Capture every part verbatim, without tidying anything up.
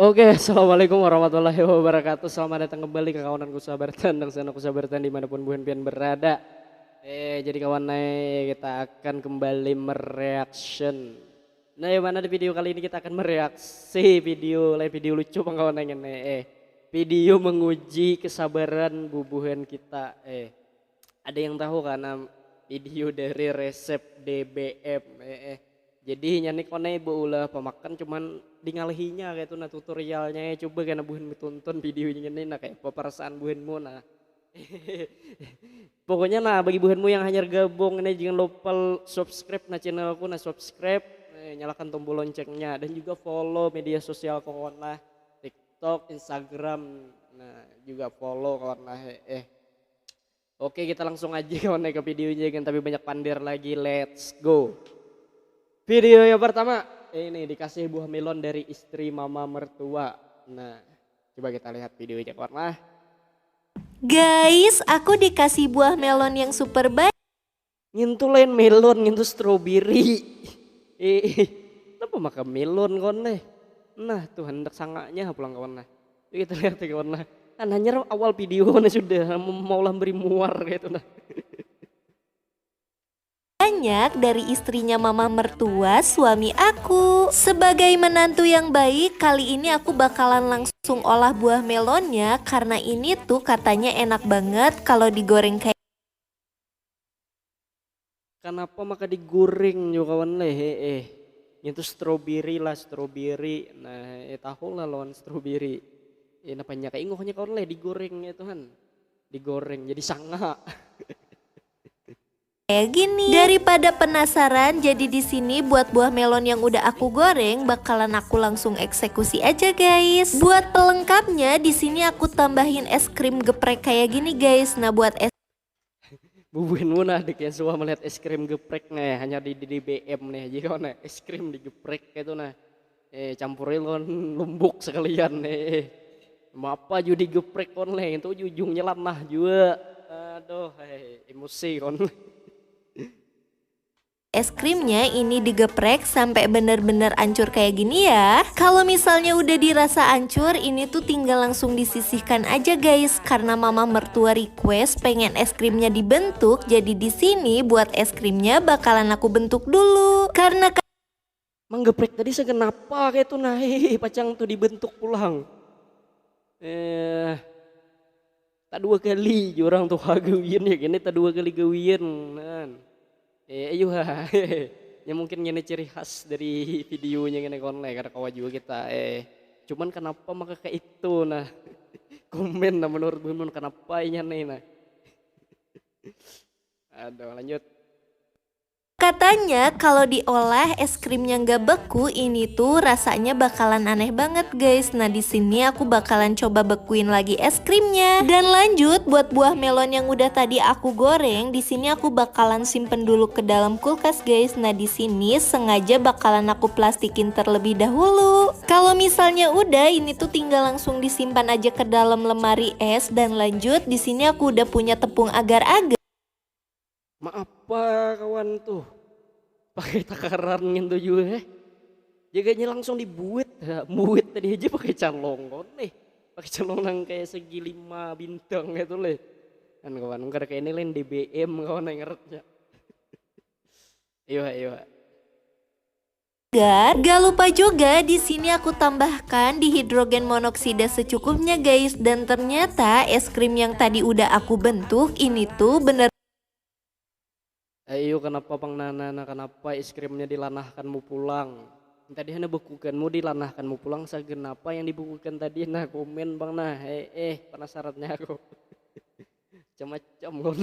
Oke, assalamualaikum warahmatullahi wabarakatuh. Selamat datang kembali ke kawananku sahabat dan dangsanku sahabat dimanapun buhan pian berada. Eh, jadi kawan nai, kita akan kembali mereaction. Nah, yang mana di video kali ini kita akan mereaksi video lain, video lucu pang kawan nai, eh, video menguji kesabaran bubuhan kita. Eh, ada yang tahu karena video dari resep D B M, eh, eh. Jadi nyani konai beulah pamakan cuman dingalihinya kayak itu nah tutorialnya ya, coba karena buhan tonton videonya ini nah kayak apa perasaan buhanmu nah. Pokoknya nah bagi buhanmu yang hanyar gabung ini jangan lupa subscribe nah channelku nah subscribe eh, nyalakan tombol loncengnya dan juga follow media sosial kawan lah TikTok, Instagram nah juga follow kawan lah eh. Oke, kita langsung aja kawan ke videonya kan, tapi banyak pandir lagi. Let's go. Video yang pertama, ini dikasih buah melon dari istri mama mertua. Nah, coba kita lihat videonya kawan lah. Guys, aku dikasih buah melon yang super baik. Ngintu lain melon, ngintu strawberry. Eh, kenapa makan melon kawan leh? Nah, tuh hendak sangaknya pulang kawan lah. Kita lihat ya kawan lah. Kan hanya awal video kawan sudah mau lah beri muar kayak itu nah. Banyak dari istrinya mama mertua suami aku. Sebagai menantu yang baik, kali ini aku bakalan langsung olah buah melonnya karena ini tuh katanya enak banget kalau digoreng kayak Kenapa maka digoreng juga kawan leh eh, eh. Itu strawberry lah strawberry. Nah, eh, tahu lah lawan strawberry. Eh, napanya kayak ingohnya kawan leh digoreng ya Tuhan. Digoreng jadi sanga. Kayak gini. Daripada penasaran, jadi di sini buat buah melon yang udah aku goreng bakalan aku langsung eksekusi aja guys. Buat pelengkapnya di sini aku tambahin es krim geprek kayak gini guys. Nah, buat es Bubuhanmu nah dek yang suah melihat es krim geprek nih hanya di, di, di B M nih aja kau nih es krim digeprek kayak itu nah eh campuri lawan lumbuk sekalian nih eh. Mapa juga digeprek kon leh itu ujungnya lanah juga aduh eh, emosi kon Es krimnya ini digeprek sampai bener-bener ancur kayak gini ya. Kalau misalnya udah dirasa ancur, ini tuh tinggal langsung disisihkan aja guys. Karena mama mertua request pengen es krimnya dibentuk, jadi di sini buat es krimnya bakalan aku bentuk dulu. Karena manggeprek tadi segenapa kayak tuh nah, pacang tuh dibentuk pulang. Eh, tak dua kali orang tuh gawian ya gini tak dua kali gawian nan eh ayo ya mungkin gini ciri khas dari videonya gini kon lah kada kawa juga kita eh cuman kenapa maka kayak itu nah komen nah menurut bumun kenapa inya nih nah aduh lanjut Katanya kalau diolah es krimnya nggak beku, ini tuh rasanya bakalan aneh banget guys. Nah di sini aku bakalan coba bekuin lagi es krimnya. Dan lanjut buat buah melon yang udah tadi aku goreng, di sini aku bakalan simpen dulu ke dalam kulkas guys. Nah di sini sengaja bakalan aku plastikin terlebih dahulu. Kalau misalnya udah, ini tuh tinggal langsung disimpan aja ke dalam lemari es. Dan lanjut di sini aku udah punya tepung agar-agar. Maapa kawan tuh pakai takaran ngintu jua heh. Jaganya langsung dibuit, buit tadi aja pakai calong kon nih. Pakai calong nang kayak segi lima bintang itu leh. Kan kawan kada kayak ini lain D B M kawan yang ngeretnya. Iya iya. Gar, gak lupa juga di sini aku tambahkan di hidrogen monoksida secukupnya guys dan ternyata es krim yang tadi udah aku bentuk ini tuh bener Ayo kenapa pang nana nah kenapa es krimnya dilanahkanmu pulang tadi hana bekukanmu dilanahkanmu pulang sagenapa yang dibukukan tadi nah komen bang nah eh eh penasarannya aku macam-macam kon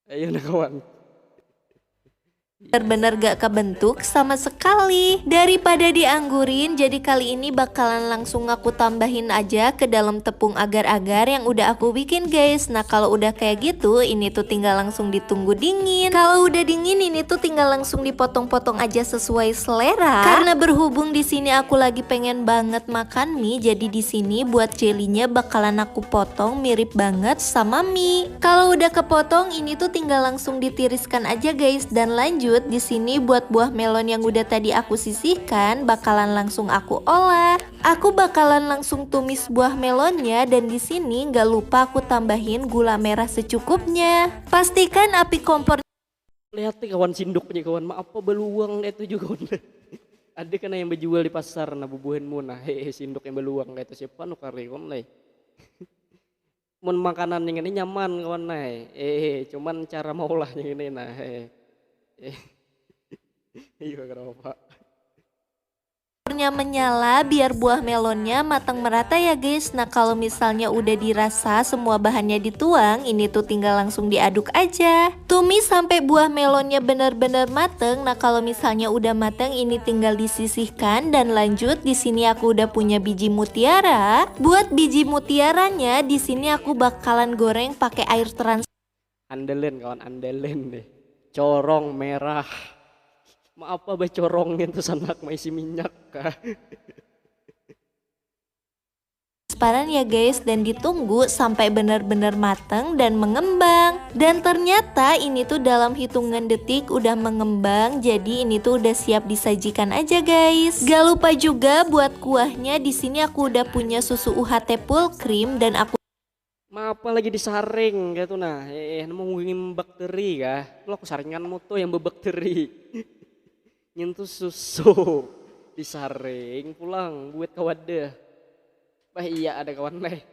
ayo nah kawan Bener-bener gak kebentuk sama sekali. Daripada dianggurin, jadi kali ini bakalan langsung aku tambahin aja ke dalam tepung agar-agar yang udah aku bikin guys. Nah kalau udah kayak gitu, ini tuh tinggal langsung ditunggu dingin. Kalau udah dingin, ini tuh tinggal langsung dipotong-potong aja sesuai selera. Karena berhubung di sini aku lagi pengen banget makan mie, jadi di sini buat jelinya bakalan aku potong mirip banget sama mie. Kalau udah kepotong, ini tuh tinggal langsung ditiriskan aja guys dan lanjut Lanjut, di sini buat buah melon yang udah tadi aku sisihkan bakalan langsung aku olah. Aku bakalan langsung tumis buah melonnya, dan di sini nggak lupa aku tambahin gula merah secukupnya. Pastikan api kompor. Lihat nih kawan sinduknya kawan, ma apa beluang kayak itu juga kawan. Ada kan yang berjual di pasar nah bubuhanmu nah, hehe, sinduk yang beluang kayak itu siapa nukari kawan nih. Mun makanan yang ini nyaman kawan nah, eh cuman cara maulahnya ini nah, eh eh iya kenapa? Kompornya menyala biar buah melonnya matang merata ya guys. Nah, kalau misalnya udah dirasa semua bahannya dituang, ini tuh tinggal langsung diaduk aja. Tumis sampai buah melonnya bener-bener mateng. Nah, kalau misalnya udah mateng, ini tinggal disisihkan dan lanjut. Di sini aku udah punya biji mutiara. Buat biji mutiaranya, di sini aku bakalan goreng pakai air trans Andelin kawan, andelin deh. Corong merah. Ma apa bacorongnya tuh sanak maisi minyak kah? Transparan ya guys, dan ditunggu sampai benar-benar mateng dan mengembang. Dan ternyata ini tuh dalam hitungan detik udah mengembang, jadi ini tuh udah siap disajikan aja guys. Gak lupa juga buat kuahnya, di sini aku udah punya susu U H T full cream dan aku Ma apa lagi disaring gitu nah, eh mau ngimbak teri kah? Lo aku saringan mutu yang bebak teri. Nyentuh susu disaring pulang buat kawadah. Bah iya ada kawan leh.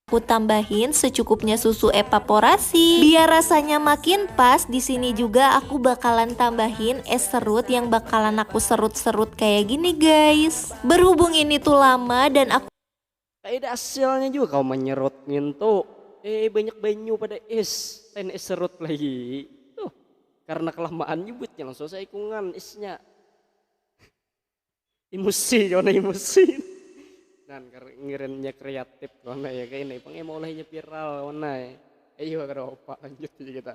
Aku tambahin secukupnya susu evaporasi. Biar rasanya makin pas, di sini juga aku bakalan tambahin es serut yang bakalan aku serut-serut kayak gini guys. Berhubung ini tuh lama dan aku Kayak ada hasilnya juga kau menyerut ngintu. Eh banyak banyu pada es, lain es serut lagi. Tuh, karena kelamaan nyebutnya langsung saya ikungan esnya. Imusi, kau na imusi. Dan ngirimnya kreatif kau na ya kayak ini. Pang mau lahnya viral kau na. Ayo kada apa lanjut aja kita.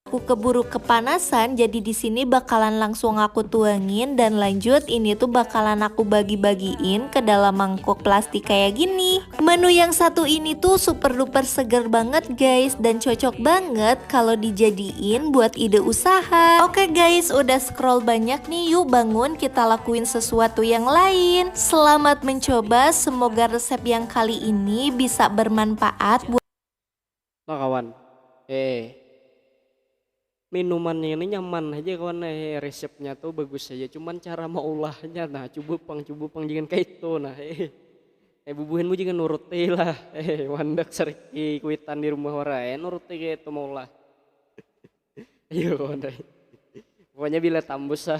Aku keburu kepanasan, jadi di sini bakalan langsung aku tuangin dan lanjut ini tuh bakalan aku bagi-bagiin ke dalam mangkuk plastik kayak gini. Menu yang satu ini tuh super duper seger banget guys, dan cocok banget kalau dijadiin buat ide usaha. Oke guys, udah scroll banyak nih, yuk bangun kita lakuin sesuatu yang lain. Selamat mencoba, semoga resep yang kali ini bisa bermanfaat buat Nah kawan, eh minumannya ini nyaman aja kawan eh resepnya tuh bagus aja, cuman cara maulahnya nah coba pang coba pang jangan kayak itu nah eh eh bubuhanmu jangan nuruti lah eh mandak seriki kuitan di rumah orang eh nuruti kayak itu maulah ayo kawan eh pokoknya bila tambus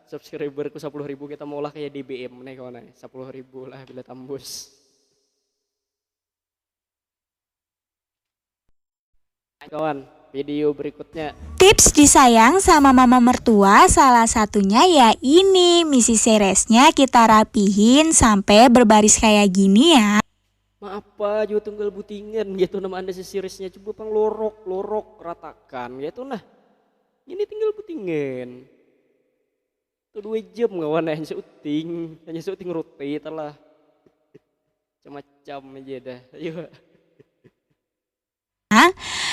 subscriberku sepuluh ribu kita maulah kayak D B M nih kawan eh sepuluh ribu lah bila tambus Kawan, video berikutnya. Tips disayang sama mama mertua, salah satunya ya ini, misi seresnya kita rapihin sampai berbaris kayak gini ya. Ma apa jua tunggal butingan gitu nama anda sesirisnya, coba pang lorok, lorok, ratakan gitu nah. Ini tinggal butingan. Tuh dua jam kawan hanya seuting, hanya seuting roti telah. Macam-macam aja dah. Ayo.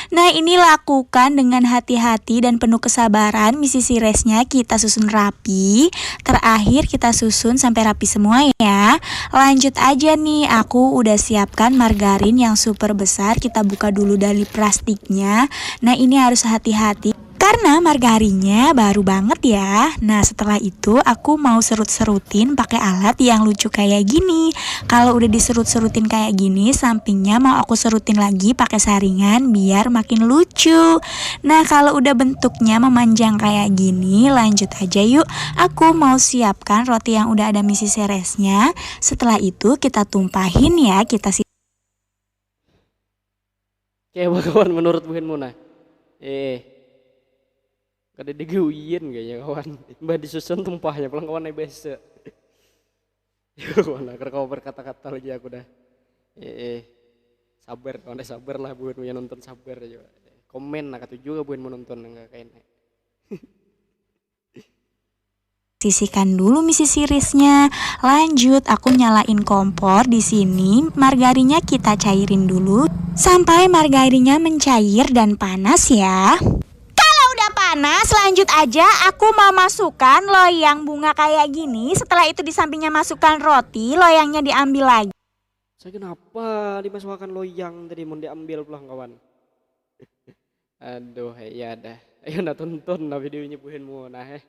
Nah, ini lakukan dengan hati-hati dan penuh kesabaran. Misi siresnya kita susun rapi. Terakhir kita susun sampai rapi semua ya. Lanjut aja nih, aku udah siapkan margarin yang super besar. Kita buka dulu dari plastiknya. Nah, ini harus hati-hati. Karena margarinnya baru banget ya. Nah, setelah itu aku mau serut-serutin pakai alat yang lucu kayak gini. Kalau udah diserut-serutin kayak gini, sampingnya mau aku serutin lagi pakai saringan biar makin lucu. Nah, kalau udah bentuknya memanjang kayak gini, lanjut aja yuk. Aku mau siapkan roti yang udah ada misi seresnya. Setelah itu kita tumpahin ya, kita Kayak apa kawan menurut buhanmu nah? Eh, kada digawian kayaknya kawan. Imbah disusun tumpahnya pulang kawan ai bahasa. Kawan akar kawa berkata-kata lagi aku dah. Eh, eh. Sabar kawan ai sabar lah buhanmu yang nonton sabar aja. Komen nah katuju kah buhanmu nonton nang kayak ini. Sisihkan dulu misi sirisnya. Lanjut, aku nyalain kompor di sini. Margarinnya kita cairin dulu sampai margarinnya mencair dan panas ya. Kalau udah panas, lanjut aja. Aku mau masukkan loyang bunga kayak gini. Setelah itu di sampingnya masukkan roti, loyangnya diambil lagi. Saya kenapa dimasukkan loyang tadi mau diambil pulang kawan. Aduh, ya dah. Ayo nah tonton nah videonya buhanmu nah eh.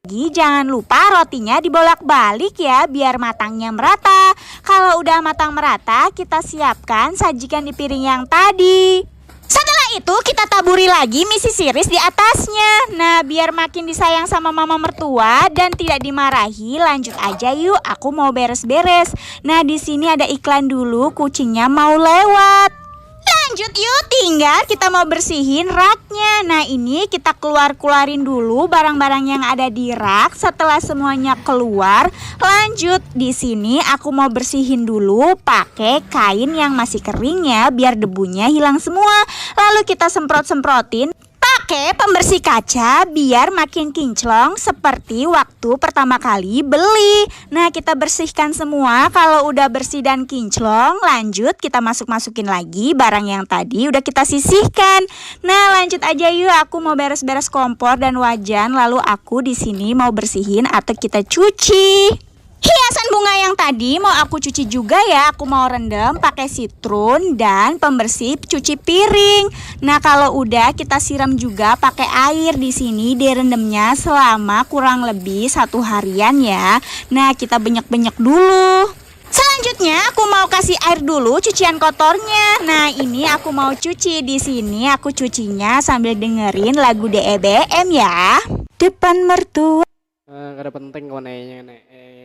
Lagi, jangan lupa rotinya dibolak-balik ya, biar matangnya merata. Kalau udah matang merata, kita siapkan sajikan di piring yang tadi. Setelah itu, kita taburi lagi misi siris di atasnya. Nah, biar makin disayang sama mama mertua dan tidak dimarahi, lanjut aja yuk, aku mau beres-beres. Nah, di sini ada iklan dulu, kucingnya mau lewat. Lanjut yuk, tinggal kita mau bersihin raknya. Nah, ini kita keluar-keluarin dulu barang-barang yang ada di rak. Setelah semuanya keluar, lanjut. Di sini aku mau bersihin dulu pakai kain yang masih kering ya, biar debunya hilang semua. Lalu kita semprot-semprotin pakai pembersih kaca biar makin kinclong seperti waktu pertama kali beli. Nah, kita bersihkan semua. Kalau udah bersih dan kinclong, lanjut kita masuk-masukin lagi barang yang tadi udah kita sisihkan. Nah, lanjut aja yuk, aku mau beres-beres kompor dan wajan, lalu aku di sini mau bersihin atau kita cuci. Hiasan bunga yang tadi mau aku cuci juga ya, aku mau rendam pakai sitrun dan pembersih cuci piring. Nah, kalau udah kita siram juga pakai air di sini, direndamnya selama kurang lebih satu harian ya. Nah, kita benyek-benyek dulu. Selanjutnya aku mau kasih air dulu cucian kotornya. Nah, ini aku mau cuci di sini, aku cucinya sambil dengerin lagu D E B M ya. Depan mertua. Eh, kada penting kawan eh, eh.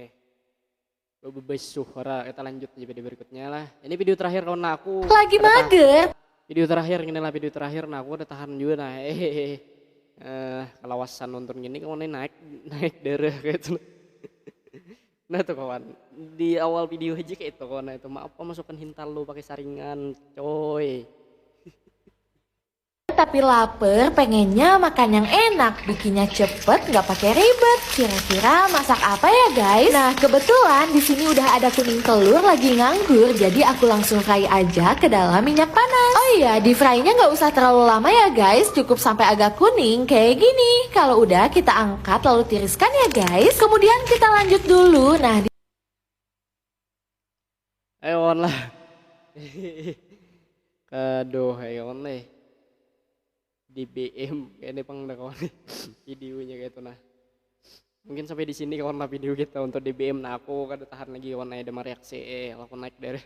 Bebesuh ora, kita lanjut di video berikutnya lah. Ini video terakhir kawan aku. Lagi mager. Video terakhir, inilah video terakhir nah, aku udah tahan juga nah. Eh, eh, kelawasan nonton gini kawan ini naik naik darah kayak itu. Nah tuh kawan, di awal video aja kayak itu kawan itu, maaf masukkan hintal lu pakai saringan, coy. Tapi lapar, pengennya makan yang enak, bikinnya cepet, nggak pakai ribet. Kira-kira masak apa ya guys? Nah kebetulan di sini udah ada kuning telur lagi nganggur, jadi aku langsung fry aja ke dalam minyak panas. Oh iya, di fry-nya nggak usah terlalu lama ya guys, cukup sampai agak kuning kayak gini. Kalau udah kita angkat lalu tiriskan ya guys. Kemudian kita lanjut dulu. Nah, di Ayo kawan lah. Aduh, ayo kawan nih. D B M kayak ini pang dah kawan. Videonya kayak itu nah. Mungkin sampai di sini kawan lah video kita untuk D B M. Nah, aku kada tahan lagi kawan, ada mereaksi eh aku naik dari.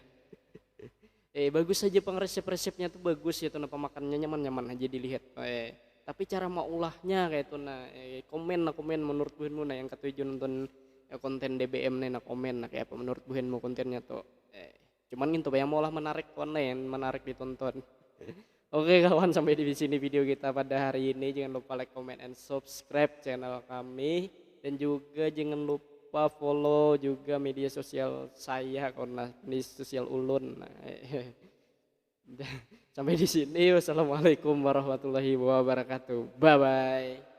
Eh, bagus saja pang resep-resepnya tuh bagus ya tuh, nah pemakannya nyaman-nyaman aja dilihat. Eh, tapi cara maulahnya kayak itu nah, eh, komen nah komen menurut buhanmu nah yang katuju nonton eh, konten D B M nih nah komen nah kayak apa menurut buhanmu kontennya tuh. Eh, cuman gitu yang maulah menarik kawan lah yang menarik ditonton. Oke kawan, sampai di sini video kita pada hari ini. Jangan lupa like, comment, and subscribe channel kami. Dan juga jangan lupa follow juga media sosial saya, kawan lah, media sosial ulun. Nah, sampai di sini. Wassalamualaikum warahmatullahi wabarakatuh. Bye bye.